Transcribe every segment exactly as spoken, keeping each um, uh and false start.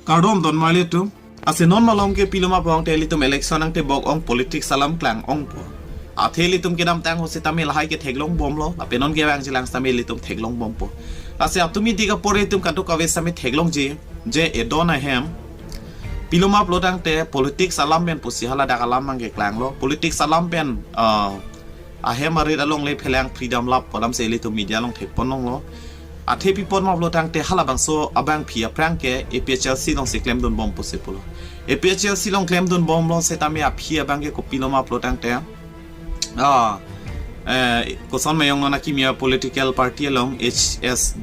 Kardom don marli atum. Lasi non malom ke pilo ma pulote ilitum election nangtebok ong, politics alam klang ongpo. Athe ilitum kedamtang ahut sitame lahai ke theklong bomlo. Lapen non kevang jilang sitame ilitum theklong bompo. Lasi atum idik apor itum kadokave sitame theklongji, je edon ahem pilo ma pulotangte politics alam pen pusi haladak alam nangkeklanglo. Politics alam pen, ah, ahem arit along le phelang freedom lap pu alamsi ilitum media along thekpon longlo. Athe pi apot ma pulotangte halabangso abangphi aphrang ke A P H L C alongsi klemdun bom pusi pulo. A P H L C along klemdun bomlo sitame aphi abang ke kopilo ma pulotangte, ah, eh, koson meyong non akimi a-political party along H S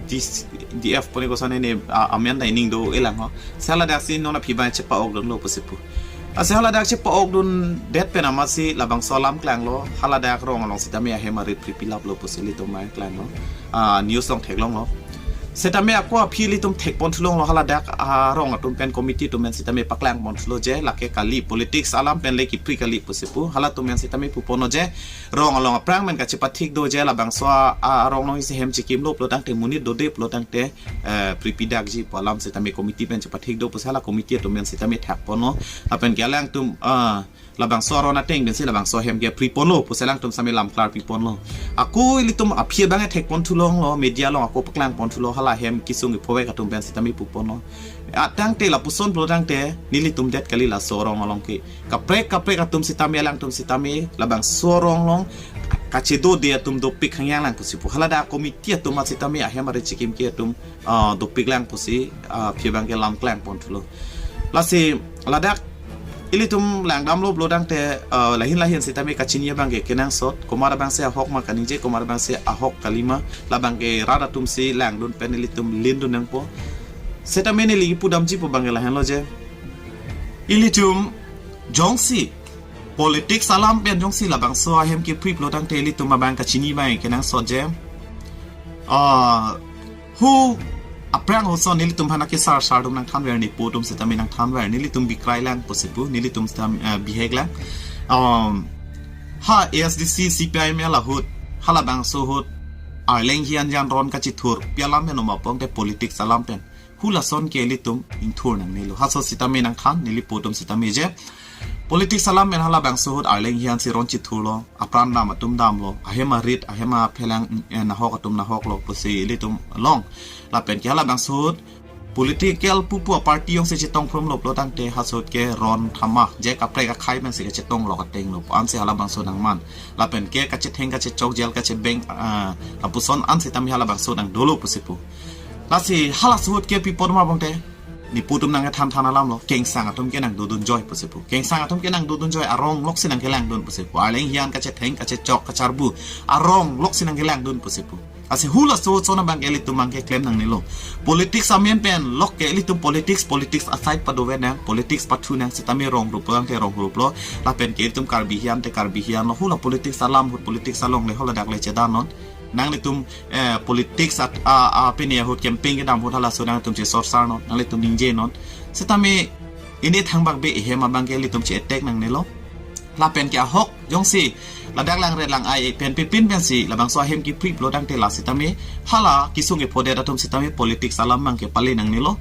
D F pune koson ini, ah, amen ta ining do-elang ho. Lasi haladak si non aphi abang chepa-okdunlo pusi pu. Lasi haladak chepa-okdundet pen amatsi labangso alam klanglo, haladak arong along sitame ahem arit pripilaplo pusi ilitum abang klanglo. Ah, news along theklonglo. Sitame ako aphi ilitum thekpon thulonglo, haladak arong atum pen committee atum pen sitame paklangpon thulo je lake kali, politics alam pen le kepri kali pusi pu. Halatum pen sitame puponlo je rong along aphrang pen kachepathik do je labangso a, a, arong along isi hem chekimlo pulotangte, monit dode pulotangte, eh, pripidakji pu alam sitame committee pen chepathik do pusi hala committee atum pen sitame thakponlo. Lapen ke alangtum, ah, labangso aron ateng pensi labangso ahem ke priponlo pusi alangtum sitame lam klar piponlo. Ako ilitum aphi abang ke thekpon thulonglo, media along ako paklangpon thulo, hala hem kesung kephovek atum pen sitame puponlo. Atangte lapuson pulotangte nelitum det kali, laso arong along ke kaprek kaprek atum sitame, alangtum sitame labangso arong along kachedode atum dopik hangyang lang pusi pu. Haladak committee atum amat sitame ahem arit chekim ke atum, ah, dopik lang pusi, ah, aphi abang ke lam klangpon thulo. Lasi ladak ilitum langdamlo pulotangte, ah, lahin lahin sitame kachini abang ke kenangsot, komat abangsi ahok ma kaningje, komat abangsi ahok kali ma, labang ke rat atumsi langdun pen ilitum lindun nangpo. Sitame neli kipudamji pu abang ke lahenlo je, ilitum jongsi politics alam pen jongsi labangso ahem kepri pulotangte ilitum abang kachini abang kenangsot je, ah, hu aphrang ahut son nelitum aphan akesar sar atum nangthanver, nepo atum sitame nangthanver, nelitum bikrai lang pusi pu, nelitum sitame, eh, bihek lang. Um, ha A S D C, C P I M L ahut, halabangso ahut Arleng Hian Jan Ron kachethur pi alam pen ma pulotangte politics alam pen. Hu lason ke ilitum ingthur nangnelo. Halaso sitame nangthan, neli po atum sitame je politics alam pen halabangso ahut Arleng Hian si ron chethurlo, apran dam atum damlo, ahem arit, ahem aphelang, eh, nahok atum nahoklo pusi ilitum long. Lapen ke halabangso ahut political pupu a-party jongsi chetong phrumlo pulotangte halaso ahut ke ron thama, je kaprek akhei pensi kachetonglo katenglo pu ansi halabangso nangman. Lapen ke kachetheng kachechok, jail kachebeng, ah, lapuson an sitame halabangso nangdolo pusi pu. Lasi halaso ahut ke pi apot ma pulotangte nepo atum nangkethan than alamlo, kengsang atum ke nangdodun joi pusi pu. Kengsang atum ke nangdodun joi, arong loksi nangkelangdun pusi pu. Arleng Hian kachetheng kachechok kacharbu, arong loksi nangkelangdun pusi pu. Lasi hu laso ahut son abang ke ilitum abang ke klem nangnelo. Politics amen pen lok ke ilitum politics, politics aside padover nang, politics pathu nang sitame rong rup pulotangte rong ruplo, lapen ke ilitum Karbi Hian te Karbi Hian lo, hu la politics alam ahut politics along le haladak le chedan non. Nanglitum, eh, politics at, a, a, pini ahut campaign kedam ahut halaso nangtum chesorsar non, nanglitum ningje non. Sitame ini thangbak be ehem abang ke ilitum che-attack nangnelo. Lapen ke ahok jongsi ladak langret lang-ai pen pipin pensi labangso ahem kepri pulotangte la sitame hala kesung kephodet atum sitame politics alam abang ke pale nangnelo.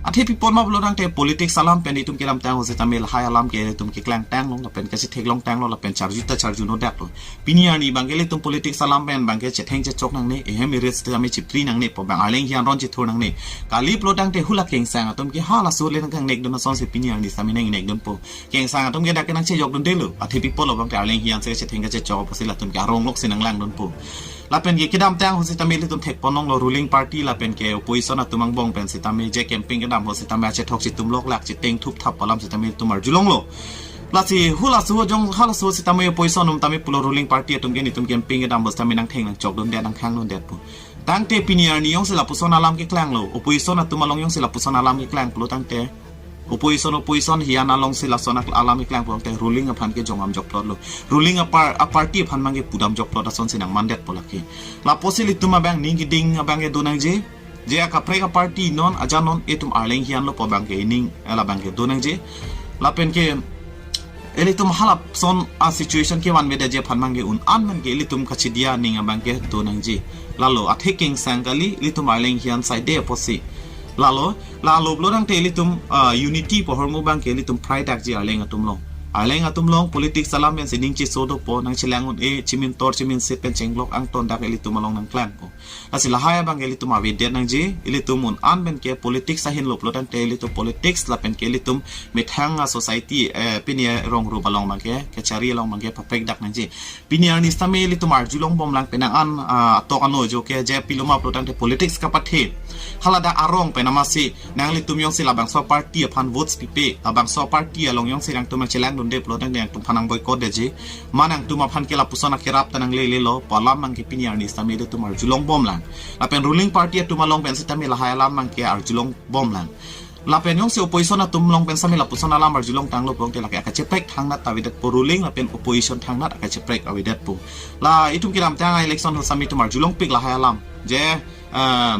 Athe pi apot ma pulotangte politics alam pen itum kedamtang ahut sitame lahai alam ke itum keklangtanglo, lapen kachetheklongtanglo, lapen charju ta charju nodaklo. Pini arni abang ke ilitum politics alam pen abang ke chetheng chechok nangne, ehem arit sitame chepri nangne, pu abang Arleng Hian ron chethur nangne. Kali pulotangte hu la kengsang atum ke halaso le nangkangnekdun asonsi pini arni sitame nangnekdunpo. Kengsang atum ke dak ke nangchejokdundelo. Athe pi apotlo abang ke Arleng Hian si kachetheng kachechok pusi latum ke arong loksi nanglangdunpo. Lapen ke kedamtang ahut sitame ilitum thekpon longlo, ruling party lapen ke opposition atum angbong pen sitame je campaign kedam ahut sitame achethok chetum loklak, cheteng thup thap pu alam sitame ilitum arjulonglo. Lasi hu laso ahut jong, halaso ahut sitame opposition atum tame pulo, ruling party atum ke netum campaign kedam ahut sitame nangtheng nangchokdundet, nangkhangdundet pu. Tangte pini arni jongsi lapuson alam keklanglo, opposition atum along jongsi lapuson alam keklang pulotangte, opposition, opposition Hian alongsi lason ak-, alam keklang pulotangte ruling aphan ke jongdam jokplotlo. Ruling apar-, a-party aphan abang ke pudam jokplot asonsi nangmandetpo lake. Lapusi ilitum abang ning keding abang ke do nangji. Je akaprek a-party non, aja non itum Arleng Hian lo pu abang ke ining, eh, labang ke do nangji. Lapen ke ilitum halason a-situation kevanvedetji aphan abang ke un-an abang ke ilitum kachidia ning abang ke do nangji. Lalo athe kengsang kali, ilitum Arleng Hian saide apotsi Lalo, lalo pulo tangte ilitum, ah, unity pu ahormu abangke ilitum prai dakji arleng atum along. Arleng atum along politics alam pensi ning cheso dopo, nangchelang un-e, chemintor cheminsit pen chenglok angton dak ilitum along nangklangpo. Lasi lahai abangke ilitum avedet nangji, ilitum un-an penke politics ahinlo pulo tangte ilitum politics lapenke ilitum methang a society, eh, pini rong rup along abangke, kachari along abangke paprek dak nangji. Pini arni sitame ilitum arjulong bomlang penang an, ah, atok ano jo ke je pilo ma pulo tangte politics kapathe. Hala dak arong pen amatsi nanglitum jongsi labangso party aphan votes pipe, labangso party along jongsi nangtum chelang dunde pulo tangte nangtumphan nang boycott detji. Ma nangtum aphan ke lapuson akerap ta nanglelelo, pu alam abangke pini arni sitame ilitum arjulong bomlang. Lapen ruling party atum along pen sitame lahai alam abangke arjulong bomlang. Lapen jongsi opposition atum along pen sitame lapuson alam arjulong tanglo pulo tangte lake akacheprek thangnat avedetpo, ruling lapen opposition thangnat akacheprek avedetpo. La itum kedamtang a-election ho sitame itum arjulongpik lahai alam. Je, eh,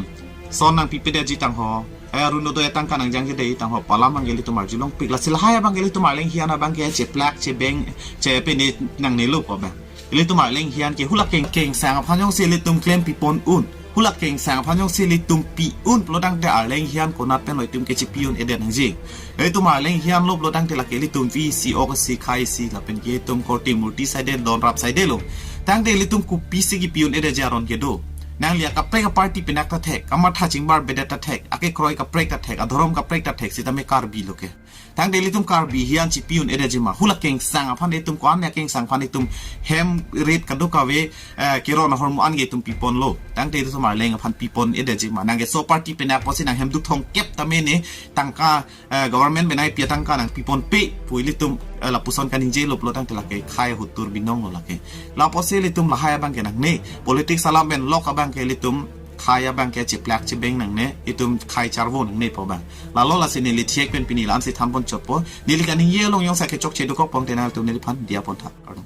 son nangpipedetji tangho, eh, Orunodoi atangka nangjangjedet tangho pu alam abangke ilitum arjulongpik. Lasi lahai abangke ilitum arleng hian abangke cheplak chebeng, chepene nangnelo pu abang. Ilitum arleng hian ke hala keng kengsang aphan jongsi ilitum klem pipon un, hala kengsang aphan jongsi ilitum pi un pulo tangte arleng hian konat penlo itum kechepi un-edet nangji. Ilitum arleng hianlo pulo tangte lake ilitum V C, ok si, khai si, lapenke itum korte murti saide, don rap saidelo. Tangte ilitum kopisi kepi un-edetji aron kedo? Nangli akaprek aparty penak ta thek, kamatha chingbarbedet ta thek, akekroi kaprek ta thek, adhorom kaprek ta thek, sitame Karbi lo ke. Tangte ilitum Karbi hian chepi un-edetji ma? Hala kengsang aphan itum, ko-an akengsang aphan itum hem rit kadokave, eh, keron ahormu an ke itum piponlo. Tangte ilitum arleng aphan pipon-edetji ma? Nangkeso aparty penak pusi nang hem duk thomkep ta mene tangka, eh, government benai pi atangka nangpiponpe pu ilitum, eh, lapuson kaningjelo pulo tangte lake khei ahut tur binonglo lake. Lapusi ilitum lahai abangke nangne, politics alam pen lok abangke ilitum khei abangke cheplak chebeng nangne, itum khei charvo nangne pu abang. Lalo lasi neli thek pen pini la-ansi thanpon chotpo, neli kaningje along jongsi kechokche dokok pulote nangtum neliphan diya pontha. Kardom.